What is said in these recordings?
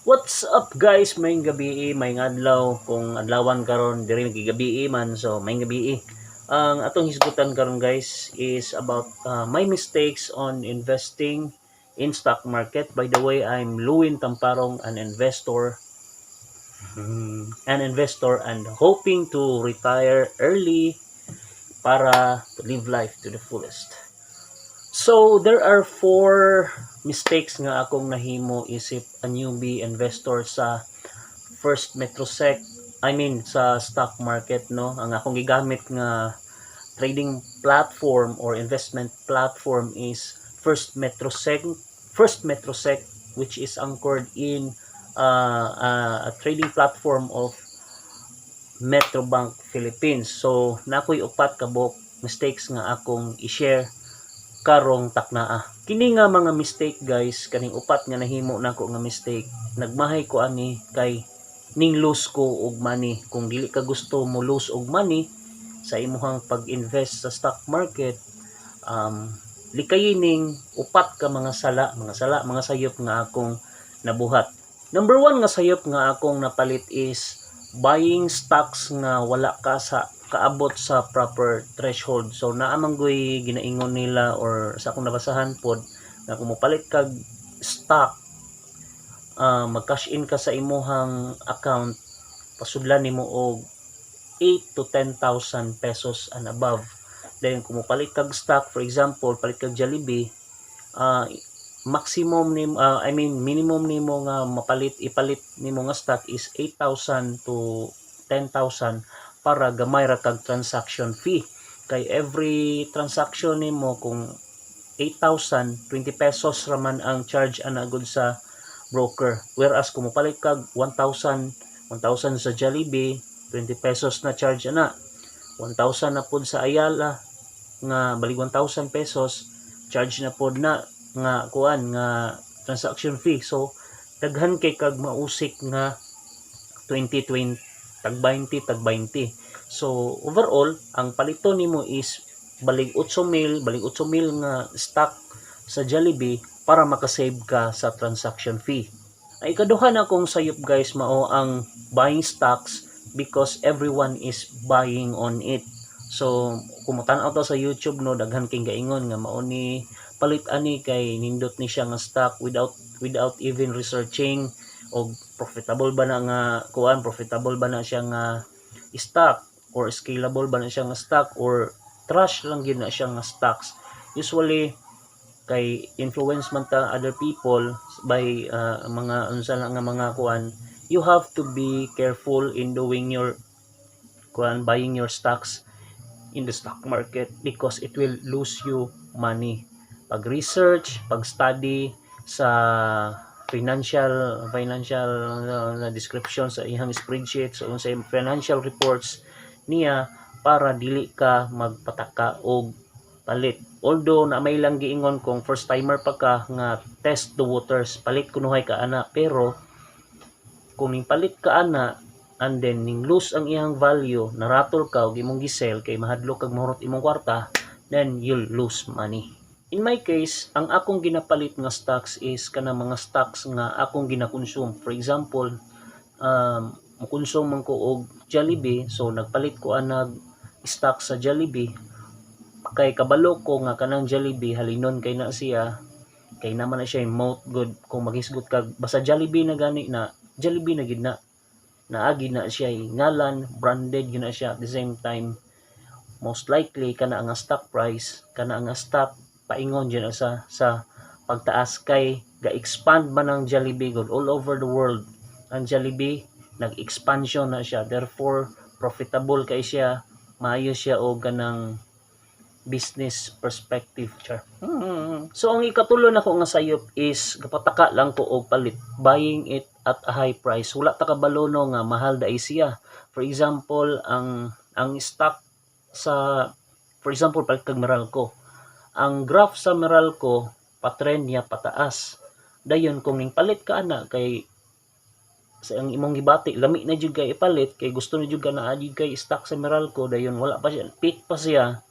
What's up, guys? Maayong gabii, maayong adlaw kung adlawan karon diri gabii man, so maayong gabii. Ang atong hisgutan karon, guys, is about my mistakes on investing in stock market. By the way, I'm Luwin Tamparong, an investor and hoping to retire early para to live life to the fullest. So there are four mistakes nga akong nahimo isip a newbie investor sa First Metrosec, I mean, sa stock market, no. Ang akong gigamit nga trading platform or investment platform is First Metrosec, which is anchored in a trading platform of Metrobank Philippines. So naa ko'y upat ka buok mistakes nga akong i-share karong taknaa. Kini nga mga mistake, guys, kaning upat nga nahimo nako nga mistake, nagmahay ko ani kay ning lose ko og money. Kung dili ka gusto mo lose og money sa imuhang pag-invest sa stock market, likayin ning upat ka mga sala, mga sayop nga akong nabuhat. Number one nga sayop nga akong napalit is buying stocks nga wala ka sa kaabot sa proper threshold. So naa man goy ginaingon nila or sa akong nabasahan pod nga kung mopalit kag stock, mag-cash in ka sa imuhang account, pasudlan nimo og 8 to 10,000 pesos and above. Then kung mopalit kag stock, for example, palit kag Jollibee, maximum nim I mean, minimum nimo nga mapalit, ipalit nimo nga stock is 8,000 to 10,000 para gamay ra kag transaction fee. Kay every transaction nimo, kung 8,000, 20 pesos raman ang charge ana gud sa broker. Whereas kung mopalit kag 1,000, 1,000 sa Jollibee, 20 pesos na charge ana. 1,000 na pod sa Ayala nga balig 1,000 pesos charge na pod na nga kuan nga transaction fee. So daghan kay kag mausik nga 20 20, tag 20, tag 20. So overall, ang paliton nimo is balig 8 mil, balig 8 mil nga stock sa Jollibee para makasave ka sa transaction fee. Ay, ikaduha na akong sayop, guys, mao ang buying stocks because everyone is buying on it. So kung motan-aw ta sa YouTube, no, daghan kay gaingon nga mao ni palit ani kay nindot ni siya nga stock without even researching og profitable ba na nga kuan, profitable ba na siya nga stock or scalable ba na siya nga stock or trash lang gyud na siya nga stocks. Usually kay influence man ta other people by mga unsa lang nga mga kuan. You have to be careful in doing your kuan, buying your stocks in the stock market, because it will lose you money. Pag research, pag study sa financial description sa iyang spreadsheet, sa so, financial reports niya, para dili ka magpataka og palit. Although na may lang giingon kung first timer pa ka nga test the waters, palit kunuhay ka ana, pero kung ning palit ka ana and then ning lose ang iyang value, naratol ka og imong gisell kay mahadlok kag mahurot imong kwarta, then you'll lose money. In my case, ang akong ginapalit nga stocks is kanang mga stocks nga akong gina-consume. For example, mokonsume man ko og Jollibee, so nagpalit ko anag stock sa Jollibee kay kabalo ko nga kanang Jollibee halinon kay na siya, kay naman na siya yung mouth good. Kung maghisgot kag basta Jollibee na gani na, Jollibee na gid na, naagi na siya ngalan, branded gyud na siya. At the same time, most likely kana nga stock price, kana nga stock paingon jud na sa pagtaas kay ga-expand man ang Jollibee gud all over the world. Ang Jollibee nag-expansion na siya, therefore profitable kay siya, maayo siya og kanang business perspective, char. So ang ikatulo nako nga sayop is gapataka lang ko og palit, buying it at a high price. Wala ta kabalo, no, nga mahal dai siya. For example, ang stock sa, for example, palit kag Meralco. Ang graph sa Meralco patrend niya pataas. Dayon kung ning palit ka ana kay sa ang imong gibati lami na jud kay ipalit kay gusto na jud ka na jud kay stock sa Meralco, dayon wala pa siya, peak pa siya,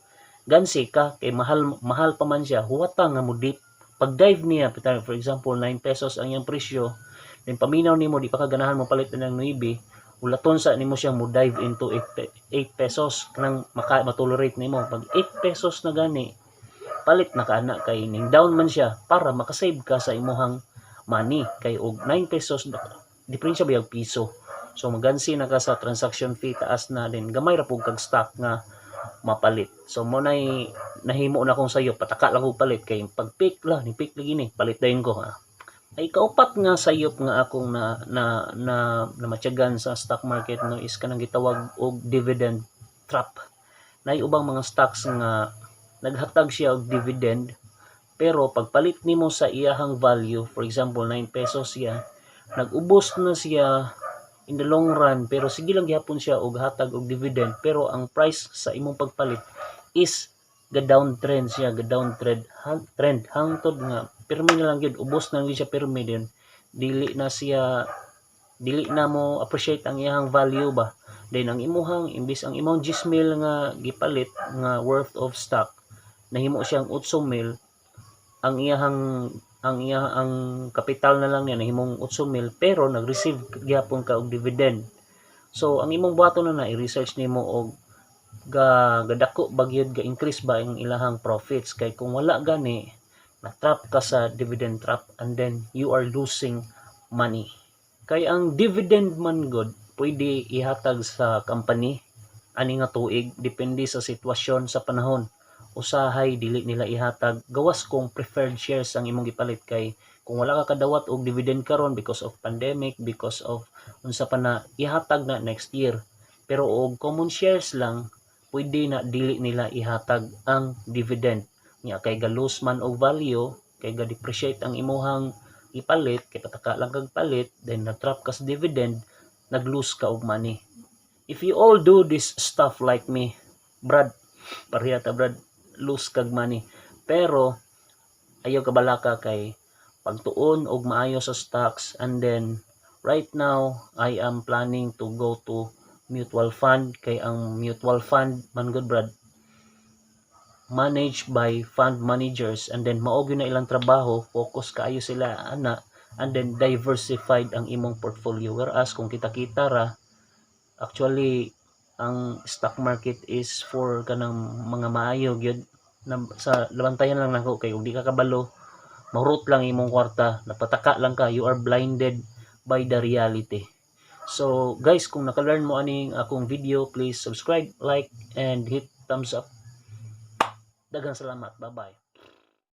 gansi ka kay mahal mahal pa man siya, huwata nga mo dip. Pag dive niya, for example, 9 pesos ang iyang presyo, Then paminaw nimo, di pa ka ganahan mo palit ng 9, ulaton sa nimo siya mo dive into 8 pesos kanang maka matolerate nimo. Pag 8 pesos na gani, palit na ka ana kay ning down man siya para makasave ka sa imuhang money, kay og 9 pesos, diferensya ba piso. So magansi na ka sa transaction fee, taas na din, gamay ra pug kag stock nga mapalit. So mo nay nahimo na akong sayop, pataka lang og palit kay pag peak lah ni peak lagi ni, palit dayon ko ha. Ay, kaupat nga sayop nga akong na na na, na matyagan sa stock market, no, is kanang gitawag og dividend trap. Nay ubang mga stocks nga naghatag siya og dividend, pero pagpalit nimo sa iyahang value, for example 9 pesos siya, nag-ubos na siya in the long run, pero sige lang gihapon siya og hatag og dividend, pero ang price sa imong pagpalit is ga downtrend siya, ga downtrend trend hangtod nga pirmi na lang gyud, ubos na lang gyud siya pirmi din, dili na siya, dili na mo appreciate ang iyahang value ba. Then ang imuhang, imbis ang imong 10 mil nga gipalit nga worth of stock, nahimo siyang 8 mil, ang iyang ang kapital na lang niya nahimong 8 mil, pero nag-receive gihapon ka og dividend. So ang imong buhaton na, i-research nimo og ga gadako ba gyud, ga increase ba ang ilahang profits, kay kung wala gani, na trap ka sa dividend trap and then you are losing money. Kay ang dividend man gud pwede ihatag sa company ani nga tuig, depende sa sitwasyon sa panahon. Usahay dili nila ihatag, gawas kung preferred shares ang imong gipalit, kay kung wala ka kadawat og dividend karon because of pandemic, because of unsa pa na, ihatag na next year. Pero og common shares lang, pwede na dili nila ihatag ang dividend nya, kay ga lose man og value, kay ga depreciate ang imuhang ipalit, kay pataka lang kag palit, then na-trap ka sa dividend, nag-lose ka og money. If you all do this stuff like me, brad, pareha ta, brad, lose kag money. Pero ayaw kabalaka kay pagtuon og maayo sa stocks. And then right now I am planning to go to mutual fund, kay ang mutual fund man gud, brad, managed by fund managers, and then mao gyud na ilang trabaho, focus kaayo sila ana, and then diversified ang imong portfolio. Whereas kung kita-kita ra, actually ang stock market is for kanang mga maayo gyud na sa labantayan lang nako, kay kung di ka kabalo, mahurot lang imong kwarta, napataka lang ka, you are blinded by the reality. So guys, kung naka-learn mo aning akong video, please subscribe, like and hit thumbs up. Daghang salamat. Bye bye.